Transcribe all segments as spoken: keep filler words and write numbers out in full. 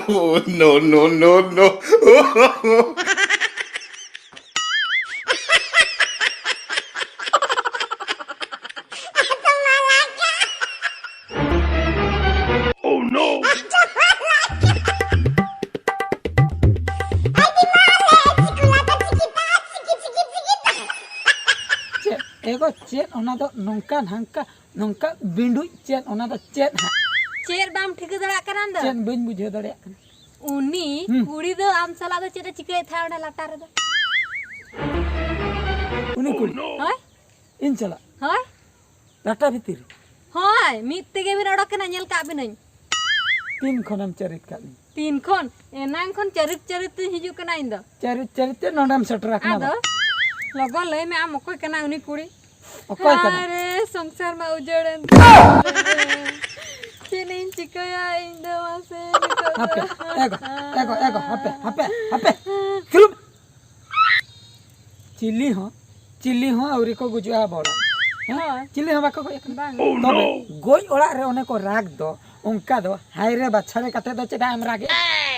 Oh, no, no, no, no. Oh, no. ᱪᱮᱫ ᱮᱜᱳ, ᱪᱮᱫ ᱚᱱᱟ ᱫᱚ ᱱᱚᱝᱠᱟ ᱦᱟᱝᱠᱟ ᱱᱚᱝᱠᱟ ᱵᱤᱸᱰᱩᱡ ᱪᱮᱫ, ᱚᱱᱟ ᱫᱚ ᱪᱮᱫ ᱦᱟᱸᱜ? ᱪᱮᱫ ᱵᱟᱢ ᱴᱷᱤᱠᱟᱹ ᱫᱟᱲᱮᱭᱟᱜ ᱠᱟᱱᱟ ᱟᱢ ᱫᱚ? ᱪᱮᱫ ᱵᱟᱹᱧ ᱵᱩᱡᱷᱟᱹᱣ ᱫᱟᱲᱮᱭᱟᱜ ᱠᱟᱱᱟ? ᱩᱱᱤ ᱦᱩᱸ᱾ ᱠᱩᱲᱤ ᱫᱚ ᱟᱢ ᱥᱟᱞᱟᱜ ᱫᱚ ᱪᱮᱫ ᱮ ᱪᱤᱠᱟᱹᱭᱮᱫ ᱛᱟᱦᱮᱸᱫ ᱚᱸᱰᱮ ᱞᱟᱴᱟ ᱨᱮᱫᱚ? ᱩᱱᱤ ᱠᱩᱲᱤ? ᱦᱳᱭ᱾ ᱤᱧ ᱥᱟᱞᱟᱜ? ᱦᱳᱭ᱾ ᱞᱟᱴᱟ ᱵᱷᱤᱛᱤᱨ ᱨᱮ? ᱦᱳᱭ, ᱢᱤᱫ ᱛᱮᱜᱮ ᱵᱤᱱ ᱚᱰᱚᱠ ᱮᱱᱟ, ᱧᱮᱞ ᱠᱟᱜ ᱵᱤᱱᱟᱹᱧ᱾ ᱛᱤᱱ ᱠᱷᱚᱱᱮᱢ ᱪᱟᱹᱨᱤᱛ ᱠᱟᱜ ᱞᱤᱧ? ᱛᱤᱱ ᱠᱷᱚᱱ? ᱮᱱᱟᱝ ᱠᱷᱚᱱ ᱪᱟᱹᱨᱤᱛ ᱪᱟᱹᱨᱤᱛ ᱛᱤᱧ ᱦᱤᱡᱩᱜ ᱠᱟᱱᱟ ᱤᱧ ᱫᱚ᱾ ᱪᱟᱹᱨᱤᱛ ᱪᱟᱹᱨᱤᱛ ᱛᱮ ᱱᱚᱰᱮᱢ ᱥᱮᱴᱮᱨ ᱟᱠᱟᱱᱟ ᱟᱫᱚ? ᱵᱟ? ᱞᱚᱜᱚᱱ ᱞᱟᱹᱭ ᱢᱮ, ᱟᱢ ᱚᱠᱚᱭ ᱠᱟᱱᱟ ᱩᱱᱤ ᱠᱩᱲᱤ? ᱚᱠᱚᱭ ᱠᱟᱱᱟ? ᱟᱨᱮ, ᱥᱚᱝᱥᱟᱨ ᱢᱟ ᱩᱡᱟᱹᱲᱮᱱ ᱛᱤᱧ᱾ ᱪᱮᱫ ᱤᱧ ᱪᱤᱠᱟᱹᱭᱟ ᱤᱧ ᱫᱚ ᱢᱟᱥᱮ ᱱᱤᱛᱚᱜ ᱫᱚ? ᱦᱟᱯᱮ, ᱮᱜᱳ, ᱮᱜᱳ, ᱮᱜᱳ, ᱦᱟᱯᱮ, ᱦᱟᱯᱮ, ᱦᱟᱯᱮ᱾ ᱪᱩᱞᱩᱯ᱾ ᱪᱤᱞᱤ ᱦᱚᱸ, ᱪᱤᱞᱤ ᱦᱚᱸ ᱟᱹᱣᱨᱤ ᱠᱚ ᱜᱩᱡᱩᱜᱼᱟ ᱟᱵᱚ ᱚᱲᱟᱜ᱾ ᱦᱮᱸ? ᱦᱳᱭ᱾ ᱪᱤᱞᱤ ᱦᱚᱸ ᱵᱟᱠᱚ ᱜᱚᱡ ᱟᱠᱟᱱᱟ᱾ ᱵᱟᱝ᱾ ᱛᱚᱵᱮ ᱜᱚᱡ ᱚᱲᱟᱜ ᱨᱮ ᱚᱱᱮ ᱠᱚ ᱨᱟᱜᱽ ᱫᱚ, ᱚᱱᱠᱟ ᱫᱚ ᱦᱟᱭ ᱨᱮ ᱵᱟᱪᱷᱟ ᱨᱮ ᱠᱟᱛᱮ ᱫᱚ ᱪᱮᱫᱟᱜ ᱮᱢ ᱨᱟᱜᱮᱜᱼᱟ?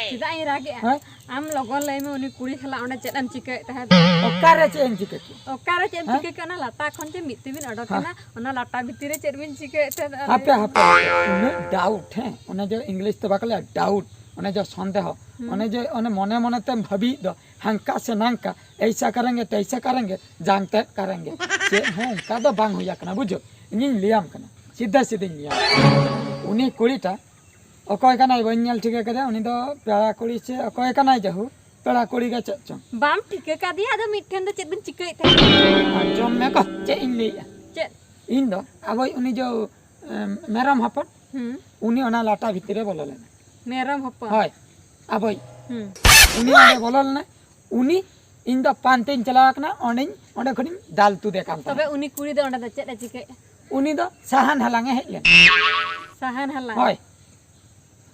ᱪᱮᱫᱟᱜ ᱤᱧ ᱨᱟᱜᱮᱜᱼᱟ? ᱦᱮᱸ? ᱟᱢ ᱞᱚᱜᱚᱱ ᱞᱟᱹᱭ ᱢᱮ, ᱩᱱᱤ ᱠᱩᱲᱤ ᱥᱟᱞᱟᱜ ᱚᱸᱰᱮ ᱪᱮᱫ ᱮᱢ ᱪᱤᱠᱟᱹᱭᱮᱫ ᱛᱟᱦᱮᱸᱫ? ᱚᱠᱟᱨᱮ ᱪᱮᱫ ᱮᱢ ᱪᱤᱠᱟᱹ ᱠᱮᱫᱟ? ᱚᱠᱟᱨᱮ ᱪᱮᱫ ᱮᱢ ᱦᱮᱸ? ᱪᱤᱠᱟᱹ ᱠᱮᱫᱟ? ᱚᱱᱟ ᱞᱟᱴᱟ ᱠᱷᱚᱱ ᱡᱮ ᱢᱤᱫ ᱛᱮᱵᱤᱱ ᱚᱰᱚᱠ ᱦᱮᱸ᱾ ᱮᱱᱟ, ᱚᱱᱟ ᱞᱟᱴᱟ ᱵᱷᱤᱛᱤᱨ ᱨᱮ ᱪᱮᱫ ᱵᱤᱱ ᱪᱤᱠᱟᱹᱭᱮᱫ ᱛᱟᱦᱮᱸᱫ? ᱟᱨ ᱦᱟᱯᱮ, ᱦᱟᱯᱮ, ᱩᱱᱟᱹᱜ ᱰᱟᱣᱩᱴ, ᱦᱮᱸ? ᱚᱱᱮ ᱡᱮ ᱤᱝᱞᱤᱥ ᱛᱮ ᱵᱟᱠᱚ ᱞᱟᱹᱭᱟ ᱰᱟᱣᱩᱴ, ᱚᱱᱮ ᱡᱮ ᱥᱚᱱᱫᱮᱦᱚ, ᱦᱩᱸ᱾ ᱚᱱᱮ ᱡᱮ ᱚᱱᱮ ᱢᱚᱱᱮ ᱢᱚᱱᱮ ᱛᱮᱢ ᱵᱷᱟᱹᱵᱤᱭᱮᱫ ᱫᱚ, ᱦᱟᱝᱠᱟ ᱥᱮ ᱱᱟᱝᱠᱟ, ᱮᱭᱥᱟ ᱠᱟᱨᱮᱝᱜᱮ, ᱛᱮᱭᱥᱟ ᱠᱟᱨᱮᱝᱜᱮ, ᱡᱟᱝ ᱛᱮᱫ ᱠᱟᱨᱮᱝᱜᱮ᱾ ᱪᱮᱫ ᱦᱚᱸ ᱚᱱᱠᱟ ᱫᱚ ᱵᱟᱝ ᱦᱩᱭ ᱟᱠᱟᱱᱟ, ᱵᱩᱡᱷᱟᱹᱣ? ᱤᱧᱤᱧ ᱞᱟᱹᱭᱟᱢ ᱠᱟᱱᱟ, ᱥᱤᱫᱷᱟᱹ ᱥᱤᱫᱷᱟᱹᱧ ᱞᱟᱹᱭᱟᱢ ᱠᱟᱱᱟ᱾ ᱩᱱᱤ ᱠᱩᱲᱤᱴᱟ ᱚᱠᱚᱭ ᱠᱟᱱᱟᱭ ᱵᱟᱹᱧ ᱧᱮᱞ ᱴᱷᱤᱠᱟᱹ ᱠᱟᱫᱮᱭᱟ, ᱩᱱᱤ ᱫᱚ ᱯᱮᱲᱟ ᱠᱩᱲᱤ ᱥᱮ ᱚᱠᱚᱭ ᱠᱟᱱᱟᱭ, ᱡᱟᱦᱳᱠ, ᱯᱮᱲᱟ ᱠᱩᱲᱤ ᱜᱮ ᱪᱮᱫ ᱪᱚᱝ᱾ ᱵᱟᱢ ᱴᱷᱤᱠᱟᱹ ᱠᱟᱫᱮᱭᱟ, ᱟᱫᱚ ᱢᱤᱫ ᱴᱷᱮᱱ ᱫᱚ ᱪᱮᱫ ᱵᱤᱱ ᱪᱤᱠᱟᱹᱭᱮᱫ ᱛᱟᱦᱮᱸᱫ? ᱟᱸᱡᱚᱢ ᱢᱮ ᱜᱚ, ᱪᱮᱫ ᱤᱧ ᱞᱟᱹᱭᱮᱫᱼᱟ? ᱪᱮᱫ? ᱤᱧ ᱫᱚ ᱟᱵᱚᱭ ᱩᱱᱤ ᱡᱚ, ᱮᱢ, ᱢᱮᱨᱚᱢ ᱦᱚᱯᱚᱱ, ᱦᱩᱸ᱾ ᱩᱱᱤ ᱚᱱᱟ ᱞᱟᱴᱟ ᱵᱷᱤᱛᱤᱨ ᱨᱮ ᱵᱚᱞᱚ ᱞᱮᱱᱟ᱾ ᱢᱮᱨᱚᱢ ᱦᱚᱯᱚᱱ? ᱦᱳᱭ, ᱟᱵᱚᱭ᱾ ᱦᱩᱸ᱾ ᱩᱱᱤ ᱚᱸᱰᱮ ᱵᱚᱞᱚ ᱞᱮᱱᱟ, ᱩᱱᱤ, ᱤᱧ ᱫᱚ ᱯᱟᱱᱛᱮᱧ ᱪᱟᱞᱟᱣ ᱟᱠᱟᱱᱟ, ᱚᱸᱰᱮᱧ, ᱚᱸᱰᱮ ᱠᱷᱚᱱᱤᱧ ᱫᱟᱞ ᱛᱩᱫᱮ ᱠᱟᱱ ᱛᱚᱵᱮ ᱛᱟᱦᱮᱸᱫ᱾ ᱩᱱᱤ ᱠᱩᱲᱤ ᱫᱚ ᱚᱸᱰᱮ ᱫᱚ ᱪᱮᱫ ᱮ ᱪᱤᱠᱟᱹᱭᱮᱫᱼᱟ? ᱩᱱᱤ ᱫᱚ ᱥᱟᱦᱟᱱ ᱦᱟᱞᱟᱝ ᱮ ᱦᱮᱡ ᱞᱮᱱᱟ᱾ ᱥᱟᱦᱟᱱ ᱦᱟᱞᱟᱝ? ᱦᱳᱭ᱾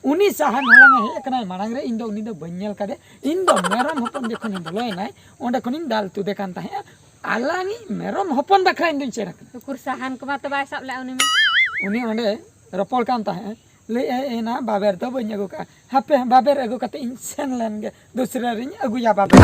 ᱩᱱᱤ ᱥᱟᱦᱟᱱ ᱦᱟᱞᱟᱝ ᱮ ᱦᱮᱡ ᱟᱠᱟᱱᱟᱭ ᱢᱟᱲᱟᱝ ᱨᱮ, ᱤᱧ ᱫᱚ ᱩᱱᱤ ᱫᱚ ᱵᱟᱹᱧ ᱧᱮᱞ ᱠᱟᱫᱮ᱾ ᱤᱧ ᱫᱚ ᱢᱮᱨᱚᱢ ᱦᱚᱯᱚᱱ ᱡᱚᱠᱷᱚᱱᱮ ᱵᱚᱞᱚᱭᱮᱱᱟᱭ, ᱚᱸᱰᱮ ᱠᱷᱚᱱᱤᱧ ᱫᱟᱞ ᱛᱩᱫᱮ ᱠᱟᱱ ᱛᱟᱦᱮᱸᱫᱼᱟ᱾ ᱟᱞᱟᱝᱤᱡ ᱢᱮᱨᱚᱢ ᱦᱚᱯᱚᱱ ᱵᱟᱠᱷᱨᱟ ᱤᱧ ᱫᱩᱧ ᱥᱮᱱ ᱟᱠᱟᱱᱟ᱾ ᱩᱠᱩᱨ ᱥᱟᱦᱟᱱ ᱠᱚᱢᱟ ᱛᱚ ᱵᱟᱭ ᱥᱟᱵ ᱞᱮᱫᱼᱟ ᱩᱱᱤ ᱢᱟ᱾ ᱩᱱᱤ ᱚᱸᱰᱮ ᱨᱚᱯᱚᱲ ᱠᱟᱱ ᱛᱟᱦᱮᱸᱫ, ᱞᱟᱹᱭᱮᱫᱼᱟᱭ, "ᱮᱱᱟ ᱵᱟᱵᱮᱨ ᱫᱚ ᱵᱟᱹᱧ ᱟᱹᱜᱩ ᱠᱟᱜᱼᱟ, ᱦᱟᱯᱮ ᱵᱟᱵᱮᱨ ᱟᱹᱜᱩ ᱠᱟᱛᱮ ᱤᱧ ᱥᱮᱱ ᱞᱮᱱ ᱜᱮ, ᱫᱩᱥᱨᱟᱹ ᱨᱤᱧ ᱟᱹᱜᱩᱭᱟ ᱵᱟᱵᱮᱨ᱾"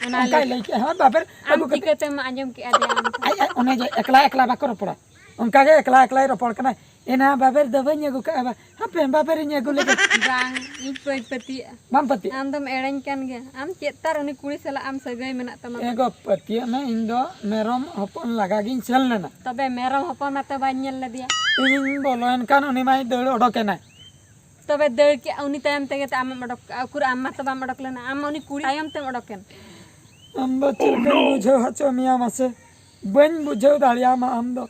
ᱚᱱᱟ ᱚᱱᱠᱟᱭ ᱞᱟᱹᱭ ᱞᱟᱹᱭ ᱠᱮᱜᱼᱟ, "ᱦᱳᱭ ᱵᱟᱵᱮᱨ ᱟᱢ ᱟᱹᱜᱩ ᱠᱟᱛᱮ ᱪᱤᱠᱟᱹᱛᱮᱢ ᱟᱸᱡᱚᱢ ᱠᱮᱜᱼᱟ ᱡᱮ ᱟᱢ ᱟᱡ, ᱟᱡ, ᱚᱱᱮ ᱡᱮ ᱮᱠᱞᱟ ᱮᱠᱞᱟ ᱵᱟᱠᱚ ᱨᱚᱯᱚᱲᱟ, ᱚᱱᱠᱟ ᱜᱮ ᱮᱠᱞᱟ ᱮᱠᱞᱟᱭ ᱨᱚᱯᱚᱲ ᱠᱟᱱᱟ, "ᱮᱱᱟ ᱵᱟᱵᱮᱨ ᱫᱚ ᱵᱟᱹᱧ ᱟᱹᱜᱩ ᱠᱟᱜᱼᱟ, ᱵᱟ-, ᱦᱟᱯᱮ ᱵᱟᱵᱮᱨᱤᱧ ᱟᱹᱜᱩ ᱞᱮᱜᱮ᱾" ᱵᱟᱝ, ᱤᱧ ᱵᱟᱹᱧ ᱯᱟᱹᱛᱭᱟᱹᱜᱼᱟ᱾ ᱵᱟᱢ ᱯᱟᱹᱛᱭᱟᱹᱜᱼᱟ? ᱟᱢ ᱫᱚᱢ ᱮᱲᱮᱧ ᱠᱟᱱ ᱜᱮᱭᱟ᱾ ᱟᱢ ᱪᱮᱫ ᱛᱟᱨ ᱩᱱᱤ ᱠᱩᱲᱤ ᱥᱟᱞᱟᱜ ᱟᱢ ᱥᱟᱹᱜᱟᱹᱭ ᱢᱮᱱᱟᱜ ᱛᱟᱢᱟ? ᱮ ᱜᱚ, ᱯᱟᱹᱛᱭᱟᱹᱜ ᱢᱮ, ᱤᱧ ᱫᱚ ᱢᱮᱨᱚᱢ ᱦᱚᱯᱚᱱ ᱞᱟᱜᱟ ᱜᱤᱧ ᱥᱮᱱ ᱞᱮᱱᱟ᱾ ᱛᱚᱵᱮ ᱢᱮᱨᱚᱢ ᱦᱚᱯᱚᱱ ᱢᱟᱛᱚ ᱵᱟᱹᱧ ᱧᱮᱞ ᱞᱮᱫᱮᱭᱟ᱾ ᱤᱧᱤᱧ ᱵᱚᱞᱚᱭᱮᱱ ᱠᱷᱟᱱ ᱩᱱᱤ ᱢᱟᱭ ᱫᱟᱹᱲ ᱚᱰᱚᱠ ᱮᱱᱟᱭ᱾ ᱛᱚᱵᱮ ᱫᱟᱹᱲ ᱠᱮᱜᱼᱟ ᱩᱱᱤ ᱛᱟᱭᱚᱢ ᱛᱮᱜᱮ ᱛᱚ ᱟᱢᱮᱢ ᱚᱰᱚᱠ ᱠᱟᱜᱼᱟ᱾ ᱩᱠᱩᱨ, ᱟᱢ ᱢᱟᱛᱚ ᱵᱟᱢ ᱚᱰᱚᱠ ᱞᱮᱱᱟ, ᱟᱢ ᱩᱱᱤ ᱠᱩᱲᱤ ᱛᱟᱭᱚᱢ ᱛᱮᱢ ᱚᱰᱚᱠ ᱮᱱ᱾ ᱟᱢ ᱫᱚ ᱪᱮᱫ ᱞᱮᱠᱟᱧ ᱵᱩᱡᱷᱟᱹᱣ ᱦᱚᱪᱚ ᱢᱮᱭᱟ ᱢᱟᱥᱮ? ᱵᱟᱹᱧ ᱵᱩᱡᱷᱟᱹᱣ ᱫᱟᱲᱮᱭᱟᱢᱟ ᱟᱢ ᱫᱚ᱾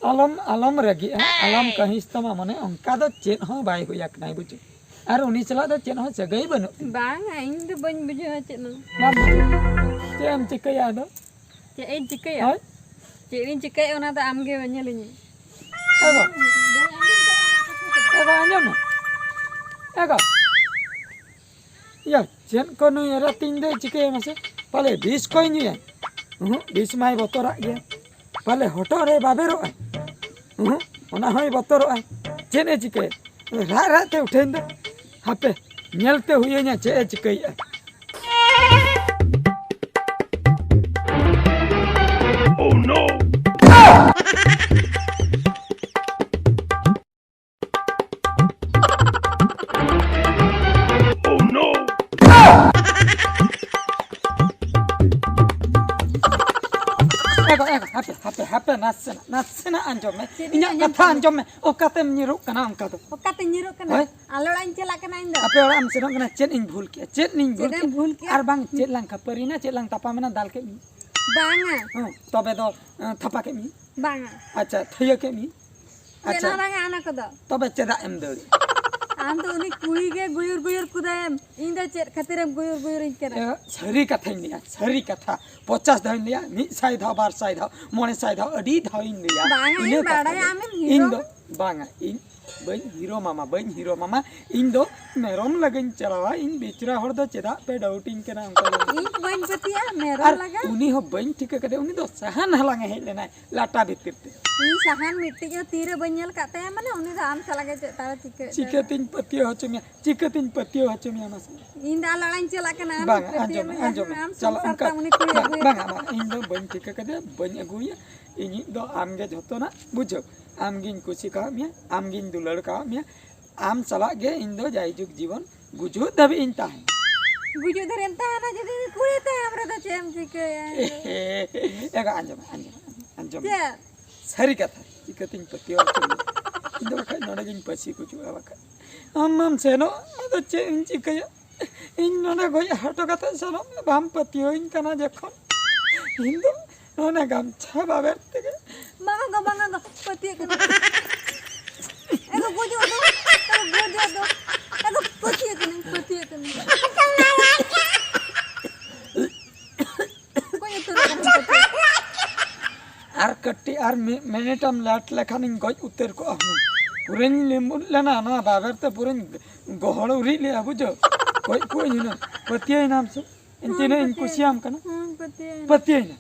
ᱟᱞᱚᱢ, ᱟᱞᱚᱢ ᱨᱟᱹᱜᱤᱜᱼᱟ, ᱟᱞᱚᱢ ᱠᱟᱹᱦᱤᱥ ᱛᱟᱢᱟ, ᱢᱟᱱᱮ ᱚᱱᱠᱟ ᱫᱚ ᱪᱮᱫ ᱦᱚᱸ ᱵᱟᱭ ᱦᱩᱭ ᱟᱠᱟᱱᱟ, ᱵᱩᱡᱷᱟᱹᱣ᱾ ᱟᱨ ᱩᱱᱤ ᱥᱟᱞᱟᱜ ᱫᱚ ᱪᱮᱫ ᱦᱚᱸ ᱥᱟᱹᱜᱟᱹᱭ ᱵᱟᱹᱱᱩᱜ ᱛᱤᱧᱟ᱾ ᱵᱟᱝᱟ, ᱤᱧ ᱫᱚ ᱵᱟᱹᱧ ᱵᱩᱡᱷᱟᱹᱣᱟ ᱪᱮᱫ ᱦᱚᱸ᱾ ᱵᱟᱢ ᱵᱩᱡᱷᱟᱹᱣᱟ? ᱪᱮᱫ ᱮᱢ ᱪᱤᱠᱟᱹᱭᱟ ᱟᱫᱚ? ᱪᱮᱫ ᱤᱧ ᱪᱤᱠᱟᱹᱭᱟ? ᱦᱳᱭ? ᱪᱮᱫ ᱤᱧ ᱪᱤᱠᱟᱹᱭᱟ ᱚᱱᱟ ᱫᱚ ᱟᱢ ᱜᱮ ᱧᱮᱞᱤᱧ ᱢᱮ᱾ ᱮ ᱜᱚ᱾ ᱮ ᱜᱚ, ᱟᱸᱡᱚᱢ ᱢᱮ᱾ ᱮ ᱜᱚ᱾ ᱤᱭᱟᱹ, ᱪᱮᱫ ᱠᱚ ᱱᱩᱭ ᱮᱨᱟ ᱛᱤᱧ ᱫᱚᱭ ᱪᱤᱠᱟᱹᱭᱟ ᱢᱟᱥᱮ? ᱯᱟᱞᱮ ᱵᱤᱥ ᱠᱚᱭ ᱧᱩᱭᱟ? ᱩᱦᱩᱸ, ᱵᱤᱥ ᱢᱟᱭ ᱵᱚᱛᱚᱨᱟᱜ ᱜᱮᱭᱟ᱾ ᱯᱟᱞᱮ ᱦᱚᱴᱚᱜ ᱨᱮ ᱵᱟᱵᱮᱨᱚᱜᱼᱟᱭ? ᱩᱦᱩᱸ, ᱚᱱᱟ ᱦᱚᱸᱭ ᱵᱚᱛᱚᱨᱚᱜᱼᱟᱭ᱾ ᱪᱮᱫ ᱮ ᱪᱤᱠᱟᱹᱭᱟ? ᱨᱟᱜ ᱨᱟᱜ ᱛᱮ ᱩᱴᱷᱟᱹᱧ ᱫᱚ᱾ ᱦᱟᱯᱮ, ᱧᱮᱞ ᱛᱮ ᱦᱩᱭᱟᱹᱧᱟ ᱪᱮᱫ ᱮ ᱪᱤᱠᱟᱹᱭᱮᱫᱼᱟ᱾ Oh no! Oh no! ᱮ ᱜᱚ, ᱮ ᱜᱚ, ᱦᱟᱯᱮ, ᱦᱟᱯᱮ, ᱦᱟᱯᱮ, ᱱᱟᱥᱮᱱᱟᱜ, ᱱᱟᱥᱮᱱᱟᱜ ᱟᱸᱡᱚᱢ ᱢᱮ᱾ ᱪᱮᱫ ᱤᱧ ᱤᱧᱟᱹᱜ ᱟᱸᱡᱚᱢ ᱠᱟᱛᱷᱟ ᱛᱟᱢᱟ? ᱟᱸᱡᱚᱢ ᱢᱮ᱾ ᱚᱠᱟᱛᱮᱢ ᱧᱤᱨᱚᱜ ᱠᱟᱱᱟ ᱚᱱᱠᱟ ᱫᱚ? ᱚᱠᱟᱛᱮᱧ ᱧᱤᱨᱚᱜ ᱠᱟᱱᱟ? ᱦᱳᱭ? ᱟᱞᱮ ᱚᱲᱟᱜ ᱤᱧ ᱪᱟᱞᱟᱜ ᱠᱟᱱᱟ ᱤᱧ ᱫᱚ᱾ ᱟᱯᱮ ᱚᱲᱟᱜ ᱮᱢ ᱥᱮᱱᱚᱜ ᱠᱟᱱᱟ? ᱪᱮᱫ ᱤᱧ ᱵᱷᱩᱞ ᱠᱮᱜᱼᱟ? ᱪᱮᱫ ᱤᱧ ᱵᱷᱩᱞ ᱪᱮᱫ ᱮᱢ ᱠᱮᱜᱼᱟ? ᱵᱷᱩᱞ ᱠᱮᱜᱼᱟ? ᱟᱨ ᱵᱟᱝ, ᱪᱮᱫ ᱞᱟᱝ ᱠᱷᱟᱹᱯᱟᱹᱨᱤᱱᱟ, ᱪᱮᱫ ᱞᱟᱝ ᱛᱟᱯᱟᱢᱮᱱᱟ, ᱫᱟᱞ ᱠᱮᱫ ᱢᱮᱭᱟ? ᱵᱟᱝᱟ᱾ ᱦᱮᱸ, ᱛᱚᱵᱮ ᱫᱚ, ᱮᱸ, ᱛᱷᱟᱯᱟ ᱠᱮᱫ ᱢᱮᱭᱟ? ᱵᱟᱝᱟ᱾ ᱟᱪᱪᱷᱟ, ᱛᱷᱟᱹᱭᱟᱹ ᱠᱮᱫ ᱢᱮᱭᱟ? ᱪᱮᱫ ᱟᱪᱪᱷᱟ᱾ ᱦᱚᱸ ᱵᱟᱝᱟ ᱚᱱᱟ ᱠᱚᱫᱚ᱾ ᱛᱚᱵᱮ ᱪᱮᱫᱟᱜ ᱮᱢ ᱫᱟᱹᱲ? ᱟᱢ ᱫᱚ ᱩᱱᱤ ᱠᱩᱲᱤ ᱜᱮ ᱜᱩᱭᱩᱨ ᱜᱩᱭᱩᱨ ᱠᱩᱫᱟᱭᱮᱢ᱾ ᱤᱧ ᱫᱚ ᱪᱮᱫ ᱠᱷᱟᱹᱛᱤᱨᱮᱢ ᱜᱩᱭᱩᱨ ᱜᱩᱭᱩᱨᱤᱧ ᱠᱟᱱᱟ? ᱮ, ᱥᱟᱹᱨᱤ ᱠᱟᱛᱷᱟᱧ ᱞᱟᱹᱭᱟ, ᱥᱟᱹᱨᱤ ᱠᱟᱛᱷᱟ᱾ ᱯᱚᱪᱟᱥ ᱫᱷᱟᱣᱤᱧ ᱞᱟᱹᱭᱟ, ᱢᱤᱫ ᱥᱟᱭ ᱫᱷᱟᱣ, ᱵᱟᱨ ᱥᱟᱭ ᱫᱷᱟᱣ, ᱢᱚᱬᱮ ᱥᱟᱭ ᱫᱷᱟᱣ, ᱟᱹᱰᱤ ᱫᱷᱟᱣᱤᱧ ᱞᱟᱹᱭᱟ᱾ ᱵᱟᱝᱟ, ᱤᱱᱟᱹ ᱤᱧ ᱠᱟᱛᱷᱟ ᱵᱟᱲᱟᱭᱟ ᱜᱮ᱾ ᱟᱢᱮᱢ ᱤᱧ ᱦᱤᱨᱳ᱾ ᱫᱚ, ᱵᱟᱝᱟ, ᱤᱧ ᱵᱟᱹᱧ ᱦᱤᱨᱳᱢᱟᱢᱟ, ᱵᱟᱹᱧ ᱦᱤᱨᱳᱢᱟᱢᱟ᱾ ᱤᱧ ᱫᱚ ᱢᱮᱨᱚᱢ ᱞᱟᱜᱟᱧ ᱪᱟᱞᱟᱣᱟ᱾ ᱤᱧ ᱵᱮᱪᱨᱟ ᱦᱚᱲ ᱫᱚ ᱪᱮᱫᱟᱜ ᱯᱮ ᱰᱟᱣᱩᱴᱤᱧ ᱠᱟᱱᱟ ᱚᱱᱠᱟ ᱫᱚ? ᱤᱧ ᱵᱟᱹᱧ ᱯᱟᱹᱛᱭᱟᱹᱜᱼᱟ ᱟᱨ ᱢᱮᱨᱚᱢ ᱞᱟᱜᱟ᱾ ᱩᱱᱤ ᱦᱚᱸ ᱵᱟᱹᱧ ᱴᱷᱤᱠᱟᱹ ᱠᱟᱫᱮᱭᱟ, ᱩᱱᱤ ᱫᱚ ᱥᱟᱦᱟᱱ ᱦᱟᱞᱟᱝ ᱮ ᱦᱮᱡ ᱞᱮᱱᱟᱭ ᱞᱟᱴᱟ ᱵᱷᱤᱛᱤᱨ ᱛᱮ᱾ ᱤᱧ ᱥᱟᱦᱟᱱ ᱢᱤᱫᱴᱤᱡ ᱦᱚᱸ ᱛᱤᱨᱮ ᱵᱟᱹᱧ ᱧᱮᱞ ᱠᱟᱫ ᱛᱟᱭᱟ, ᱢᱟᱱᱮ ᱩᱱᱤ ᱫᱚ ᱟᱢ ᱥᱟᱞᱟᱜ ᱜᱮ ᱪᱮᱫ ᱛᱟᱦᱚᱞᱮ ᱪᱤᱠᱟᱹ ᱪᱤᱠᱟᱹᱛᱤᱧ ᱯᱟᱹᱛᱭᱟᱹᱣ ᱦᱚᱪᱚ ᱢᱮᱭᱟ? ᱪᱤᱠᱟᱹᱛᱤᱧ ᱯᱟᱹᱛᱭᱟᱹᱣ ᱦᱚᱪᱚ ᱢᱮᱭᱟ ᱢᱟᱥᱮ? ᱤᱧ ᱫᱚ ᱟᱞᱟᱲᱟᱧ ᱪᱟᱞᱟᱜ ᱠᱟᱱᱟ, ᱟᱢ ᱵᱟᱝ, ᱯᱟᱹᱛᱭᱟᱹᱣ ᱟᱸᱡᱚᱢ ᱢᱮ, ᱢᱮ, ᱟᱸᱡᱚᱢ ᱢᱮ᱾ ᱟᱢ ᱪᱟᱞᱟᱜ ᱥᱚᱝᱥᱟᱨ ᱚᱱᱠᱟ ᱛᱟᱢ ᱩᱱᱤ ᱠᱩᱲᱤ ᱵᱟᱝ, ᱟᱹᱜᱩᱭ ᱵᱟᱝ, ᱛᱟᱢ᱾ ᱵᱟᱝ, ᱤᱧ ᱫᱚ ᱵᱟᱹᱧ ᱴᱷᱤᱠᱟᱹ ᱠᱟᱫᱮᱭᱟ, ᱵᱟᱹᱧ ᱟᱹᱜᱩᱭᱟ᱾ ᱤᱧᱤᱡ ᱫᱚ ᱟᱢᱜᱮ ᱡᱷᱚᱛᱚᱱᱟᱜ ᱵᱩᱡᱷᱟᱹᱣ᱾ ᱟᱢᱜᱤᱧ ᱠᱩᱥᱤ ᱠᱟᱣᱟᱫ ᱢᱮᱭᱟ, ᱟᱢᱜᱤᱧ ᱫᱩᱞᱟᱹᱲ ᱠᱟᱣᱟᱫ ᱢᱮᱭᱟ᱾ ᱟᱢ ᱥᱟᱞᱟᱜ ᱜᱮ ᱤᱧ ᱫᱚ ᱡᱟᱭᱡᱩᱜᱽ ᱡᱤᱵᱚᱱ ᱜᱩᱡᱩᱜ ᱫᱷᱟᱹᱵᱤᱡ ᱤᱧ ᱛᱟᱦᱮᱱᱟ᱾ ᱜᱩᱡᱩᱜ ᱫᱷᱟᱹᱨᱤᱡ ᱮᱢ ᱛᱟᱦᱮᱱᱟ? ᱡᱩᱫᱤ ᱩᱱᱤ ᱠᱩᱲᱤ ᱛᱟᱭᱚᱢ ᱨᱮᱫᱚ ᱪᱮᱫ ᱮᱢ ᱪᱤᱠᱟᱹᱭᱟ? ᱮᱜᱟ, ᱟᱸᱡᱚᱢ ᱢᱮ, ᱟᱸᱡᱚᱢ ᱢᱮ, ᱟᱸᱡᱚᱢ ᱢᱮ᱾ ᱪᱮᱫ? ᱥᱟᱹᱨᱤ ᱠᱟᱛᱷᱟ, ᱪᱤᱠᱟᱹᱛᱤᱧ ᱯᱟᱹᱛᱭᱟᱹᱣ ᱦᱚᱪᱚ ᱢᱮᱭᱟ? ᱤᱧ ᱫᱚ ᱵᱟᱠᱷᱟᱡ ᱱᱚᱰᱮ ᱜᱤᱧ ᱯᱟᱹᱥᱤ ᱜᱩᱡᱩᱜᱼᱟ ᱵᱟᱠᱷᱟᱡ᱾ ᱟᱢ ᱢᱟᱢ ᱥᱮᱱᱚᱜ, ᱟᱫᱚ ᱪᱮᱫ ᱤᱧ ᱪᱤᱠᱟᱹᱭᱟ? ᱤᱧ ᱱᱚᱰᱮ ᱜᱚᱡ ᱦᱚᱴᱚ ᱠᱟᱛᱮ ᱥᱮᱱᱚᱜ ᱢᱮ, ᱵᱟᱢ ᱯᱟᱹᱛᱭᱟᱹᱣᱟᱹᱧ ᱠᱟᱱᱟ ᱡᱚᱠᱷᱚᱱ᱾ ᱤᱧ ᱫᱚ ᱱᱚᱰᱮ ᱜᱟᱢᱪᱷᱟ ᱵᱟᱵᱮᱨ ᱛᱮᱜᱮ᱾ ᱵᱟᱝᱟ ᱜᱚ, ᱵᱟᱝᱟ ᱜᱚ, ᱯᱟᱹᱛᱭᱟᱹᱜ ᱠᱟᱹᱱᱟᱹᱧ᱾ ᱮ ᱜᱚ, ᱜᱩᱡᱩᱜ ᱫᱚ, ᱮ ᱜᱚ, ᱜᱩᱡᱩᱜ ᱫᱚ, ᱮ ᱜᱚ, ᱯᱟᱹᱛᱭᱟᱹᱜ ᱠᱟᱹᱱᱟᱹᱧ, ᱯᱟᱹᱛᱭᱟᱹᱜ ᱠᱟᱹᱱᱟᱹᱧ᱾ ᱜᱚᱡ ᱩᱛᱟᱹᱨᱚᱜ ᱠᱟᱱᱟ ᱯᱟᱹᱛᱭᱟᱹᱜ᱾ ᱟᱨ ᱠᱟᱹᱴᱤᱡ ᱟᱨ ᱢᱤᱫ ᱢᱤᱱᱤᱴ ᱮᱢ ᱞᱮᱴ ᱞᱮᱠᱷᱟᱱᱤᱧ ᱜᱚᱡ ᱩᱛᱟᱹᱨ ᱠᱚᱜᱼᱟ ᱦᱩᱱᱟᱹᱝ᱾ ᱯᱩᱨᱟᱹᱧ ᱞᱤᱢᱵᱩᱫ ᱞᱮᱱᱟ ᱱᱚᱣᱟ ᱵᱟᱵᱮᱨ ᱛᱮ, ᱯᱩᱨᱟᱹᱧ ᱜᱚᱦᱚᱲ ᱩᱨᱤᱡ ᱞᱮᱜᱼᱟ, ᱵᱩᱡᱷᱟᱹᱣ᱾ ᱜᱚᱡ ᱠᱚᱜᱼᱟᱹᱧ ᱦᱩᱱᱟᱹᱝ᱾ ᱯᱟᱹᱛᱭᱟᱹᱣᱮᱱᱟᱢ ᱥᱮ? ᱤᱧ ᱦᱩᱸ, ᱛᱤᱱᱟᱹᱜ ᱤᱧ ᱯᱟᱹᱛᱭᱟᱹᱣ᱾ ᱠᱩᱥᱤᱭᱟᱢ ᱠᱟᱱᱟ? ᱦᱩᱸ, ᱯᱟᱹᱛᱭᱟᱹᱣᱮᱱᱟ᱾ ᱯᱟᱹᱛᱭᱟᱹᱣᱮᱱᱟ᱾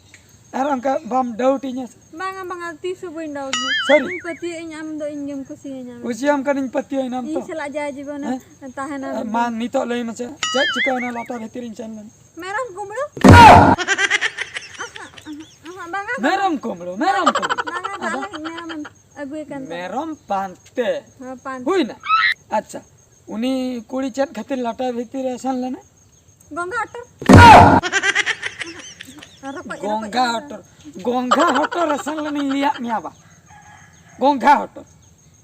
ᱟᱨ ᱚᱱᱠᱟ ᱵᱟᱢ ᱰᱟᱣᱩᱴ ᱤᱧᱟ ᱥᱮ? ᱵᱟᱝᱟ, ᱵᱟᱝᱟ, ᱛᱤᱥ ᱦᱚᱸ ᱵᱟᱹᱧ ᱰᱟᱣᱩᱴ ᱢᱮᱭᱟ᱾ ᱥᱟᱹᱨᱤ? ᱤᱧ ᱯᱟᱹᱛᱭᱟᱹᱣ ᱤᱧ, ᱟᱢ ᱫᱚ ᱤᱧ ᱜᱮᱢ ᱠᱩᱥᱤᱭᱟᱹᱧᱟ᱾ ᱠᱩᱥᱤᱭᱟᱢ ᱠᱟᱹᱱᱟᱹᱧ, ᱯᱟᱹᱛᱭᱟᱹᱣᱮᱱᱟᱢ ᱛᱚ? ᱤᱧ ᱥᱟᱞᱟᱜ ᱡᱟ ᱡᱤᱵᱚᱱᱮ ᱦᱮᱸ? ᱛᱟᱦᱮᱱᱟ᱾ ᱢᱟ ᱱᱤᱛᱚᱜ ᱞᱟᱹᱭ ᱢᱮᱥᱮ, ᱪᱮᱫ ᱪᱤᱠᱟᱹᱣᱮᱱᱟ ᱞᱟᱴᱟ ᱵᱷᱤᱛᱤᱨ ᱤᱧ ᱥᱮᱱ ᱞᱮᱱ? ᱢᱮᱨᱚᱢ ᱠᱩᱢᱵᱽᱲᱩ? ᱟᱦᱟ, ᱟᱦᱟ, ᱟᱦᱟ, ᱵᱟᱝᱟ, ᱵᱟᱝᱟ᱾ ᱢᱮᱨᱚᱢ ᱠᱩᱢᱵᱽᱲᱩ, ᱢᱮᱨᱚᱢ ᱠᱩᱢᱵᱽᱲᱩ᱾ ᱵᱟᱝᱟ, ᱟᱫᱚ? ᱵᱟᱝᱟ, ᱢᱮᱨᱚᱢ ᱮᱢ ᱟᱹᱜᱩᱭᱮ ᱠᱟᱱ ᱛᱟᱦᱮᱸᱫ᱾ ᱢᱮᱨᱚᱢ ᱯᱟᱱᱛᱮ᱾ ᱦᱮᱸ, ᱯᱟᱱᱛᱮ᱾ ᱦᱩᱭᱱᱟ? ᱟᱪᱪᱷᱟ, ᱩᱱᱤ ᱠᱩᱲᱤ ᱪᱮᱫ ᱠᱷᱟᱹᱛᱤᱨ ᱞᱟᱴᱟ ᱵᱷᱤᱛᱤᱨ ᱨᱮ ᱥᱮᱱ ᱞᱮᱱᱟ? ᱜᱚᱝᱜᱷᱟ ᱦᱚᱴᱚᱨ᱾ ᱨᱚᱠᱚᱡ, ᱨᱚᱠᱚᱡ ᱜᱚᱝᱜᱷᱟ ᱦᱚᱴᱚᱨ᱾ ᱦᱚᱴᱚᱨ᱾ ᱜᱚᱝᱜᱷᱟ ᱦᱚᱴᱚᱨ ᱨᱮ ᱥᱮᱱ ᱞᱮᱱᱟᱧ ᱞᱟᱹᱭᱟᱫ ᱢᱮᱭᱟ ᱵᱟ᱾ ᱜᱚᱝᱜᱷᱟ ᱦᱚᱴᱚᱨ᱾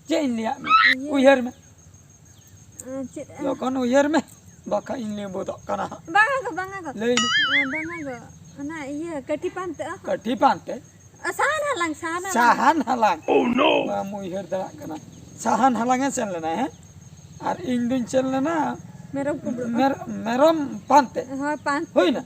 ᱪᱮᱫ ᱤᱧ ᱞᱟᱹᱭᱟᱫ ᱢᱮᱭᱟ? ᱤᱭᱟᱹ᱾ ᱩᱭᱦᱟᱹᱨ ᱢᱮ᱾ ᱟᱸ, ᱪᱮᱫ, ᱟᱸ? ᱞᱚᱜᱚᱱ ᱩᱭᱦᱟᱹᱨ ᱢᱮ, ᱵᱟᱠᱷᱟᱡ ᱤᱧ ᱞᱤᱸᱵᱩᱫᱚᱜ ᱠᱟᱱᱟ ᱦᱟᱸᱜ᱾ ᱵᱟᱝᱟ ᱜᱚ, ᱵᱟᱝᱟ ᱜᱚ᱾ ᱞᱟᱹᱭ ᱢᱮ᱾ ᱟᱸ, ᱵᱟᱝᱟ ᱜᱚ᱾ ᱚᱱᱟ ᱤᱭᱟᱹ, ᱠᱟᱹᱴᱷᱤ ᱯᱟᱱᱛᱮ, ᱚ᱾ ᱠᱟᱹᱴᱷᱤ ᱯᱟᱱᱛᱮ? ᱚ, ᱥᱟᱦᱟᱱ ᱦᱟᱞᱟᱝ, ᱥᱟᱦᱟᱱ ᱦᱟᱞᱟᱝ᱾ ᱥᱟᱦᱟᱱ ᱦᱟᱞᱟᱝ? Oh, no! ᱵᱟᱢ ᱩᱭᱦᱟᱹᱨ ᱫᱟᱲᱮᱭᱟᱜ ᱠᱟᱱᱟ᱾ ᱥᱟᱦᱟᱱ ᱦᱟᱞᱟᱝ ᱮ ᱥᱮᱱ ᱞᱮᱱᱟ, ᱦᱮᱸ? ᱟᱨ ᱤᱧ ᱫᱩᱧ ᱥᱮᱱ ᱞᱮᱱᱟ ᱢᱮᱨᱚᱢ ᱠᱩᱢᱵᱽᱲᱩ᱾ ᱢᱮᱨ-, ᱢᱮᱨᱚᱢ ᱯᱟᱱᱛᱮ᱾ ᱦᱳᱭ, ᱯᱟᱱᱛᱮ᱾ ᱦᱩᱭᱱᱟ?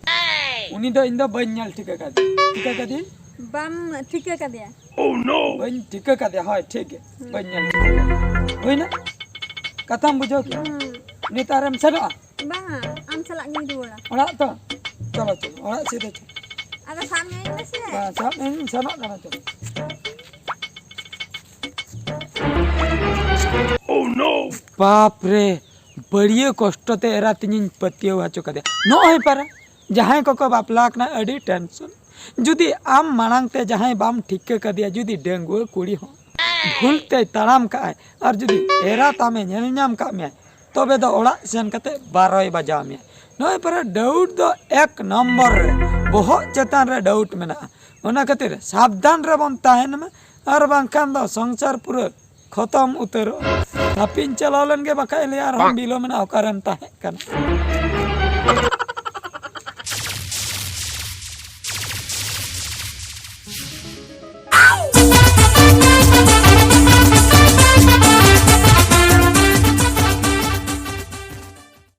ᱩᱱᱤ ᱫᱚ ᱤᱧ ᱫᱚ ᱵᱟᱹᱧ ᱧᱮᱞ ᱴᱷᱤᱠᱟᱹ ᱠᱟᱫᱮᱭᱟ᱾ ᱴᱷᱤᱠᱟᱹ ᱠᱟᱫᱮᱭᱟᱹᱧ? ᱵᱟᱢ ᱴᱷᱤᱠᱟᱹ ᱠᱟᱫᱮᱭᱟ? Oh, no! ᱵᱟᱹᱧ ᱴᱷᱤᱠᱟᱹ ᱠᱟᱫᱮᱭᱟ, ᱦᱳᱭ, ᱴᱷᱤᱠ ᱜᱮ᱾ ᱦᱩᱸ᱾ ᱵᱟᱹᱧ ᱧᱮᱞ ᱴᱷᱤᱠᱟᱹ ᱠᱟᱫᱮᱭᱟ᱾ ᱦᱩᱭᱱᱟ? ᱠᱟᱛᱷᱟᱢ ᱵᱩᱡᱷᱟᱹᱣ ᱠᱮᱫᱟ? ᱦᱩᱸ᱾ ᱱᱮᱛᱟᱨᱮᱢ ᱥᱮᱱᱚᱜᱼᱟ? ᱵᱟᱝᱟ, ᱟᱢ ᱥᱟᱞᱟᱜ ᱜᱤᱧ ᱨᱩᱣᱟᱹᱲᱟ᱾ ᱚᱲᱟᱜ ᱛᱚ? ᱪᱚᱞᱚ, ᱪᱚᱞᱚ, ᱚᱲᱟᱜ ᱥᱮᱫ ᱫᱚ ᱪᱚᱞᱚ᱾ ᱟᱫᱚ ᱥᱟᱵ ᱢᱮ ᱢᱮᱥᱮ᱾ ᱵᱟᱝ, ᱥᱟᱵ ᱢᱮ, ᱤᱧ ᱥᱮᱱᱚᱜ ᱠᱟᱱᱟ, ᱪᱚᱞᱚ᱾ ᱵᱟᱯ ᱨᱮ, ᱵᱟᱹᱲᱤᱭᱟᱹ ᱠᱚᱥᱴᱚ ᱛᱮ ᱮᱨᱟ ᱛᱤᱧᱤᱧ ᱯᱟᱹᱛᱭᱟᱹᱣ ᱦᱚᱪᱚ ᱠᱟᱫᱮᱭᱟ᱾ ᱱᱚᱜᱼᱚᱭ ᱯᱟᱨᱟ, ᱡᱟᱦᱟᱸᱭ ᱠᱚᱠᱚ ᱵᱟᱯᱞᱟ ᱟᱠᱟᱱᱟ, ᱟᱹᱰᱤ ᱴᱮᱱᱥᱚᱱ᱾ ᱡᱩᱫᱤ ᱟᱢ ᱢᱟᱲᱟᱝ ᱛᱮ ᱡᱟᱦᱟᱸᱭ ᱵᱟᱢ ᱴᱷᱤᱠᱟᱹ ᱠᱟᱫᱮᱭᱟ, ᱡᱩᱫᱤ ᱰᱟᱺᱜᱩᱣᱟᱹ ᱠᱩᱲᱤ ᱦᱚᱸ ᱵᱷᱩᱞ ᱛᱮᱭ ᱛᱟᱲᱟᱢ ᱠᱟᱜᱼᱟᱭ, ᱟᱨ ᱡᱩᱫᱤ ᱮᱨᱟ ᱛᱟᱢᱮ ᱧᱮᱞ ᱧᱟᱢ ᱠᱟᱜ ᱢᱮᱭᱟ, ᱛᱚᱵᱮ ᱫᱚ ᱚᱲᱟᱜ ᱥᱮᱱ ᱠᱟᱛᱮ ᱵᱟᱨᱚᱭ ᱵᱟᱡᱟᱣ ᱢᱮᱭᱟ᱾ ᱱᱚᱜᱼᱚᱭ ᱯᱟᱨᱟ, ᱰᱟᱣᱩᱴ ᱫᱚ ᱮᱠ ᱱᱚᱢᱵᱚᱨ ᱨᱮ, ᱵᱚᱦᱚᱜ ᱪᱮᱛᱟᱱ ᱨᱮ ᱰᱟᱣᱩᱴ ᱢᱮᱱᱟᱜᱼᱟ᱾ ᱚᱱᱟ ᱠᱷᱟᱹᱛᱤᱨ ᱥᱟᱵᱫᱷᱟᱱ ᱨᱮᱵᱚᱱ ᱛᱟᱦᱮᱱ ᱢᱟ, ᱟᱨ ᱵᱟᱝᱠᱷᱟᱱ ᱫᱚ ᱥᱚᱝᱥᱟᱨ ᱯᱩᱨᱟᱹ ᱠᱷᱚᱛᱚᱢ ᱩᱛᱟᱹᱨᱚᱜᱼᱟ᱾ ᱦᱟᱹᱯᱤᱧ ᱪᱟᱞᱟᱣ ᱞᱮᱱ ᱜᱮ ᱵᱟᱠᱷᱟᱡ ᱞᱟᱹᱭᱟ, ᱟᱨᱦᱚᱸ ᱵᱤᱞᱚᱢ ᱮᱱᱟ, ᱚᱠᱟᱨᱮᱢ ᱛᱟᱦᱮᱸ ᱠᱟᱱᱟ?